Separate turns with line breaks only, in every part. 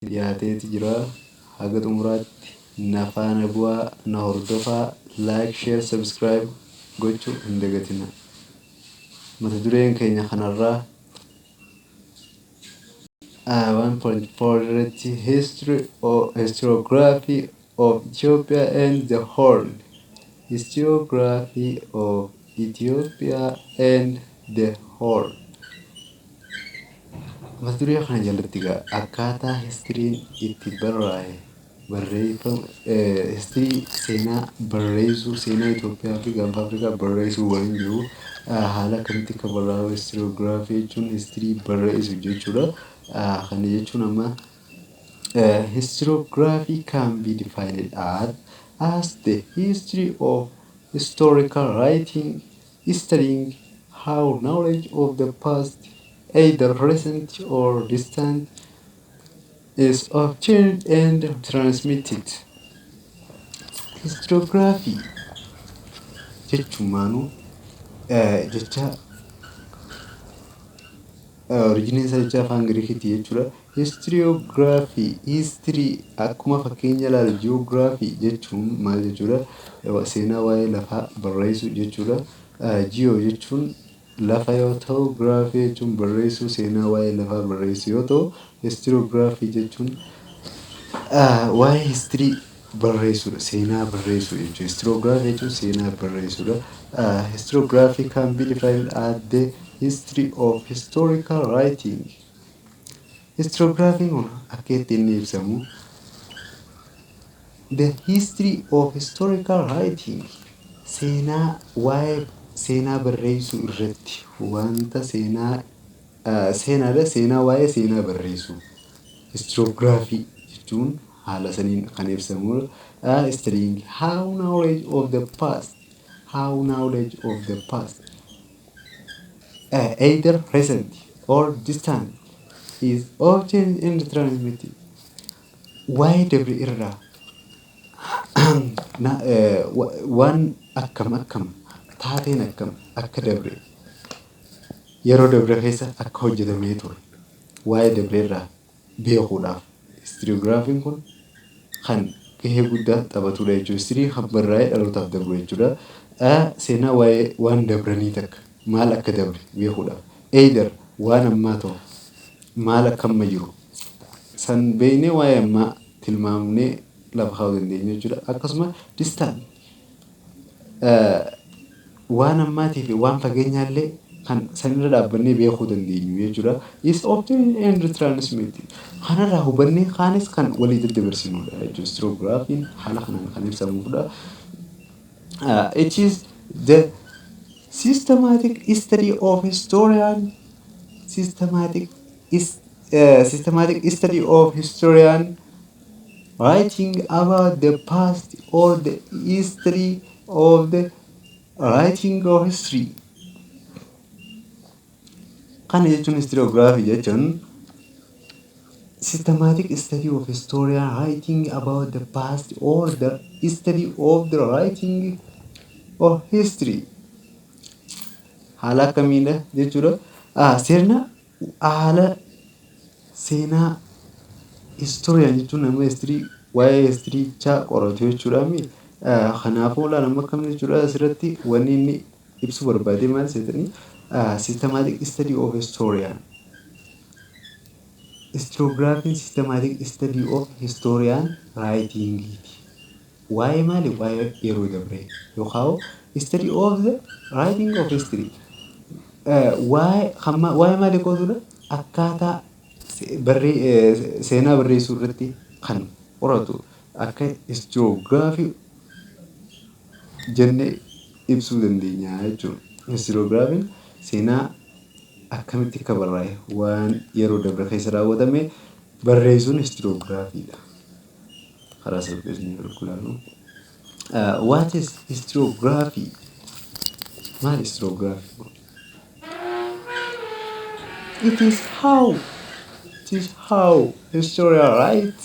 Dhiyaateeti jira. Haga xumuraatti na faana bu'aa, na hordofaa, like, share, subscribe gochuu hin dagatina. Mata dureen keenya kanarraa 1.4 irratti history or historiography of Ethiopia and the Horn. Historiography of Ethiopia and the Horn. Mata duree kana jalatti egaa akkaataa historyn itti barraa'e, barreeffama history, seenaa barreessuu, seenaa Itoophiyaa fi Gaanfa Afrikaa barreessuu waliin jiru, haala akkamitti akka barraa'u. Historiography jechuun history barreessuu jechuudha. Kana jechuun amma historiography can be defined as the history of historical writing, studying how knowledge of the past, either recent or distant, is obtained and transmitted. Historiography jechumaanuu jecha originii isaa jecha afaan Giriikiiti jechuudha. Historiography, history, akkuma fakkeenya ilaalu, geography jechuun maal jechuudha? Seenaa waa'ee lafaa barreessuu jechuudha. Geo jechuun lafa yoo ta'u, graphy jechuun barreessuu, seenaa waa'ee lafaa barreessuu yoo ta'u, historiography jechuun waa'ee history barreessuudha. Seenaa barreessuu jechuudha. Historiography jechuun seenaa barreessuudha. Historiography can be defined as the history of historical writing. Historiography kun akka itti inni ibsamu the history of historical writing, seenaa waa'ee seenaa barreessuu irratti, wanta seenaa seenaadha, seenaa waa'ee seenaa barreessuu historiography jechuun haala saniin kan ibsamudha. Studying how knowledge of the past, how knowledge of the past, either recent or distant, is obtained and transmitted. Waa'ee dabre irraa waan akkam akkam, taateen akkam akka dabre, yeroo dabre keessa akka hojjetamee ture waa'ee dabre irraa beekuudhaaf historiographyn kun kan gahee guddaa taphatudha jechuudha. History kan barraa'ee dhalootaaf dabru jechuudha. Seenaa waa'ee waan dabranii takka maal akka dabre beekuudhaaf. Either waan ammaa ta'u, maal akka amma jiru san beeknee waa'ee ammaa tilmaamnee lafa kaa'uu dandeenya jechuudha. Akkasuma distant, waan ammaatii fi waan fageenyaallee kan sanirra dhaabbannee beekuu dandeenyu jechuudha. Is obtained and transmitted. Kanarraa hubannee kaanis kan walii daddabarsinudha jechuudha. Historiographyn haala kanaan kan ibsamudha. It is the systematic study of historian systematic is systematic study of historian writing about the past or the history of the writing of history. Kana jechuun historiography jechuun systematic study of historian writing about the past or the study of the writing of history. Haala akkamiidha jechuudha. Sirna haala seenaa, historian jechuun nama history, waa'ee historychaa qoratu jechuudha. Kanaafuu nama akkam jechuudha? Asirratti wanni inni ibsuu barbaade maal seetanii? Systematic study of historian. Historiographyn systematic study of historian writingiiti. Waa'ee maali? Waa'ee yeroo dabree yookaan study of the writing of history. Waa'ee maalii qo'atudha? Akkaataa seenaa barreessuu irratti kan qoratu akka historiography jennee ibsuu dandeenya jechuudha. Historiographyn seenaa akkamitti akka barraa'e, waan yeroo dabre keessa raawwatame barreessuun historiographydha. Karaa salphisnee yeroo ilaallu. What is historiography? Maal historiography? It is how historian write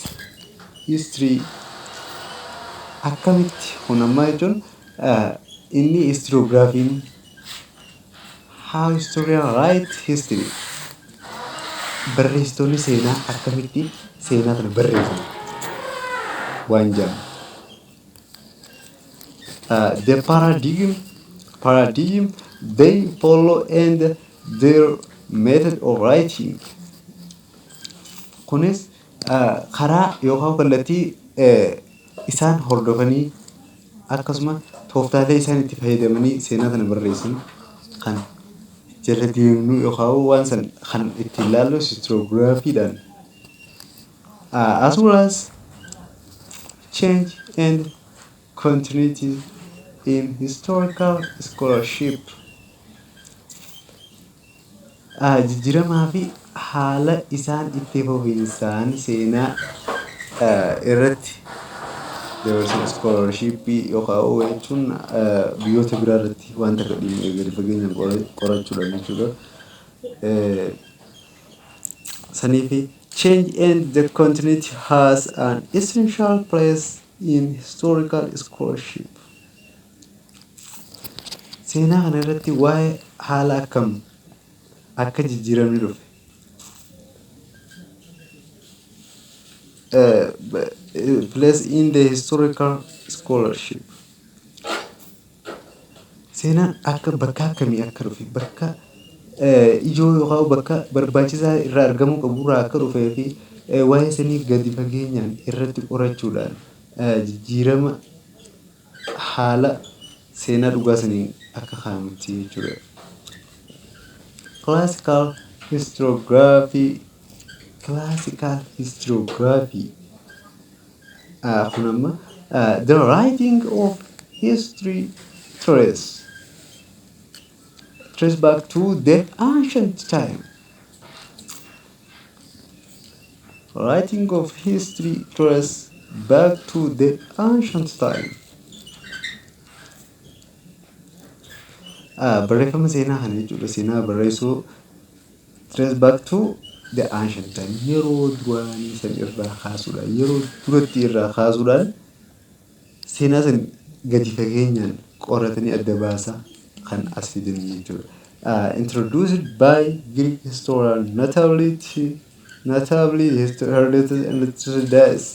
history. Akkamitti kun ammaa jechuun inni historiographyn how historian write history. Barreessitoonni seenaa akkamitti seenaa kana barreessan waan jedhamu. The paradigm they follow and their method of writing. Kunis karaa yookaan kallattii isaan hordofanii, akkasuma tooftaalee isaan itti fayyadamanii seenaa kana barreessan kan jala deemnu yookaan waan san kan ittiin ilaallu historiographyidhaan. As well as change and continuity in historical scholarship. Jijjiiramaa fi haala isaan itti fufiinsaan seenaa irratti dabarsan, scholarshipii yookaan jechuun biyyoota biraa irratti wanta dhimma gadi fageenyaan qorachuudhaan jechuudha. Saniifi change and the continuity has an essential place in historical scholarship. Seenaa kana irratti waa'ee haala akkam akka jijjiiramni dhufe place in the historical scholarship. Seenaan akka bakka akkamii akka dhufe, bakka ijoo yookaan bakka barbaachisaa irraa argamuu qaburraa akka dhufee fi waa'ee sanii gadi fageenyaan irratti qorachuudhaan jijjiirama haala seenaa dhugaa saniin akka kaa'amutti jechuudha. Classical historiography. Classical historiography kun amma the writing of history trace back to the ancient time. Writing of history trace back to the ancient time. Barreeffama seenaa kana jechuudha. Seenaa barreessuu trace back to the ancient time, yeroo duraanii san irraa kaasuudhaan, yeroo duratti irraa kaasuudhaan seenaa san gadi fageenyaan qoratanii adda baasaa kan as fidan jechuudha. Introduced by Greek historian, notably Herodotus and Thucydides.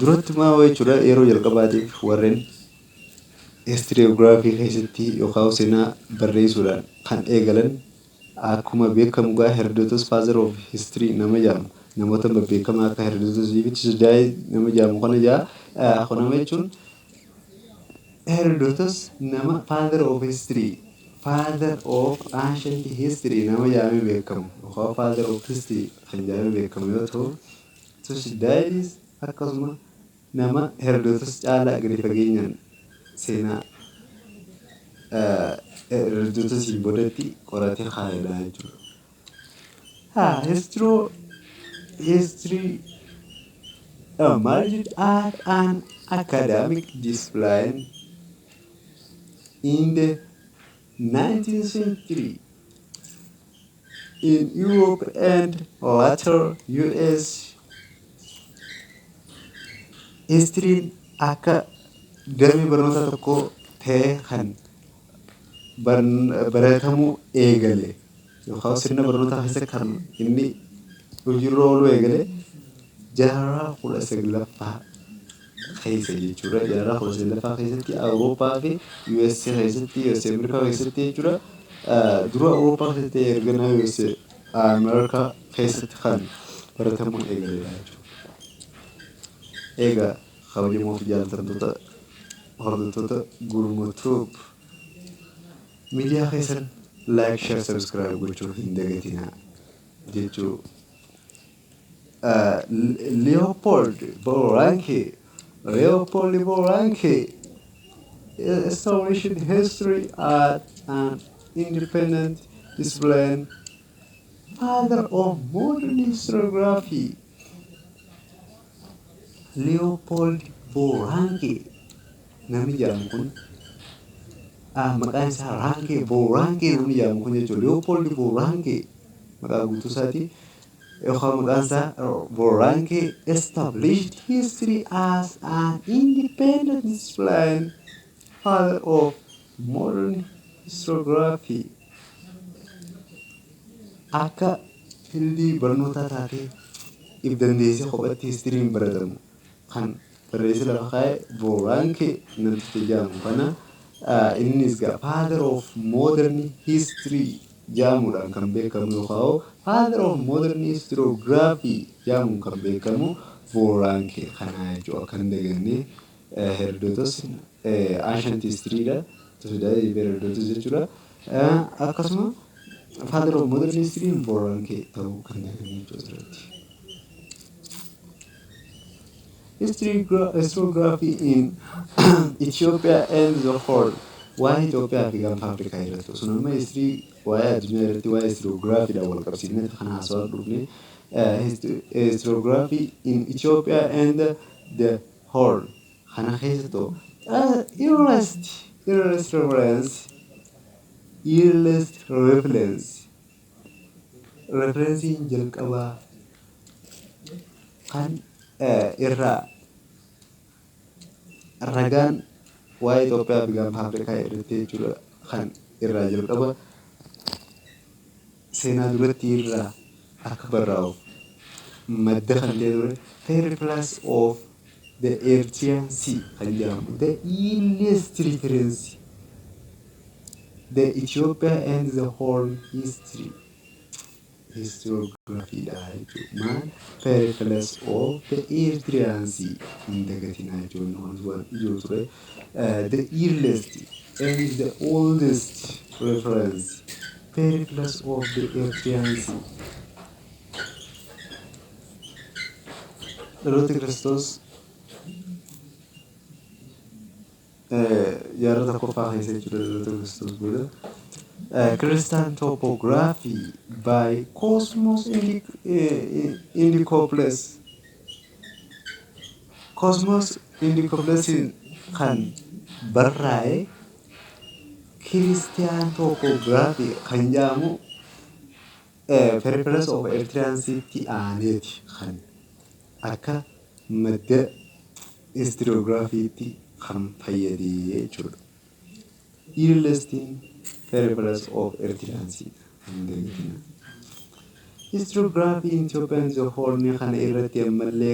Duratti maa jechuudha, yeroo jalqabaatiif warreen historiography keessatti yookaan seenaa barreessuudhaan kan eegalan, akkuma beekamu gaa, Herodotus, father of history nama jedhamu, namoota babbeekamaa akka Herodotus fi Thucydides nama jedhamu kana jaa. Kun nama jechuun Herodotus nama father of history, father of ancient history nama jedhamee beekamu yookaan father of history kan jedhamee beekamu yoo ta'u, Thucydides akkasuma nama Herodotus caalaa gadi fageenyaan seenaa Herodotusiin boodatti qoratee kaa'edha jechuudha. History emerged as an academic discipline in the 19th century in Europe and later US. Historyn akka damee barnoota tokko ta'ee kan baratamuu eegale yookaan sirna barnootaa keessa kan inni hojiirra ooluu eegale jaarraa 19ffaa keessa jechuudha. Jaarraa 19ffaa keessatti Awurooppaa fi US keessatti, US Ameerikaa keessatti jechuudha. Dura Awurooppaa keessatti, erga US Ameerikaa keessatti kan baratamuu eegaledha jechuudha. Egaa kabajamoo fi jaallatamtoota hordoftoota Gurmuu miidiyaa keessan, like, share, subscribe gochuu hin dagatinaa jechuu. Leopold Bororanke, Leopold Bororanke established history as an independent discipline, father of modern historiography. Leopold Bororanke namni jedhamu kun, maqaan isaa Ranke Bororanke namni jedhamu kun jechuudha. Leopold Bororanke maqaa guutuu isaati. Yookaan maqaan isaa Bororanke established history as an independent discipline, father of modern Historiography akka fieldii barnootaa taatee if dandeessee kophatti historyn baratamu kan barreessee lafa kaa'e Von Ranke namticha jedhamu kana. Innis gaa father of modern history jedhamuudhaan kan beekamu yookaan father of modern historiography jedhamuun kan beekamu Von Ranke kana jechuudha. Akka hin daganne, Herodotus ancient history dha. Herodotus jechuudha. Akkasuma father of modern history Von Ranke ta'uu kan daganne jechuudha asirratti. Historiography in Ethiopia and the Horn. Waa'ee Itoophiyaa fi Gaanfa Afrikaa irratti osoo nama history waa'ee addunyaa irratti waa'ee historiographyidhaan wal qabsiifnee kan haasawaa dhufne, historiography in Ethiopia and the Horn kana keessattuu earliest referenceiin jalqabaa kan irraa ragaan waa'ee Itoophiyaa fi Gaanfa Afrikaa irratti jechuudha, kan irraa jalqaba seenaa duratti irraa akka barraa'uuf madda kan ta'e ture Periplus of the Eritrean Sea kan jedhamu, the earliest reference the Ethiopia and the Horn history historiography dha jechuudha. Maal? Periplus of the Eritrean Sea hin dagatinaa jechuudha. Waan ijoo ture. The earliest and the oldest reference, Periplus of the Eritrean Sea. Dhaloota Kiristoos jaarraa tokkoffaa keessa jechuudha, dhaloota Kiristoos booda. Christian Topography by Cosmos Indicopleus. Cosmos Indicopleus kan barraa'e Christian Topography kan jedhamu Periplus of Eritrean Seatti aaneeti kan akka madda historiographytti kan fayyade jechuudha. Earliest Periplus of Eritrean Sea kan dagatina. Historiography in Ethiopia and the Horn kana irratti ammallee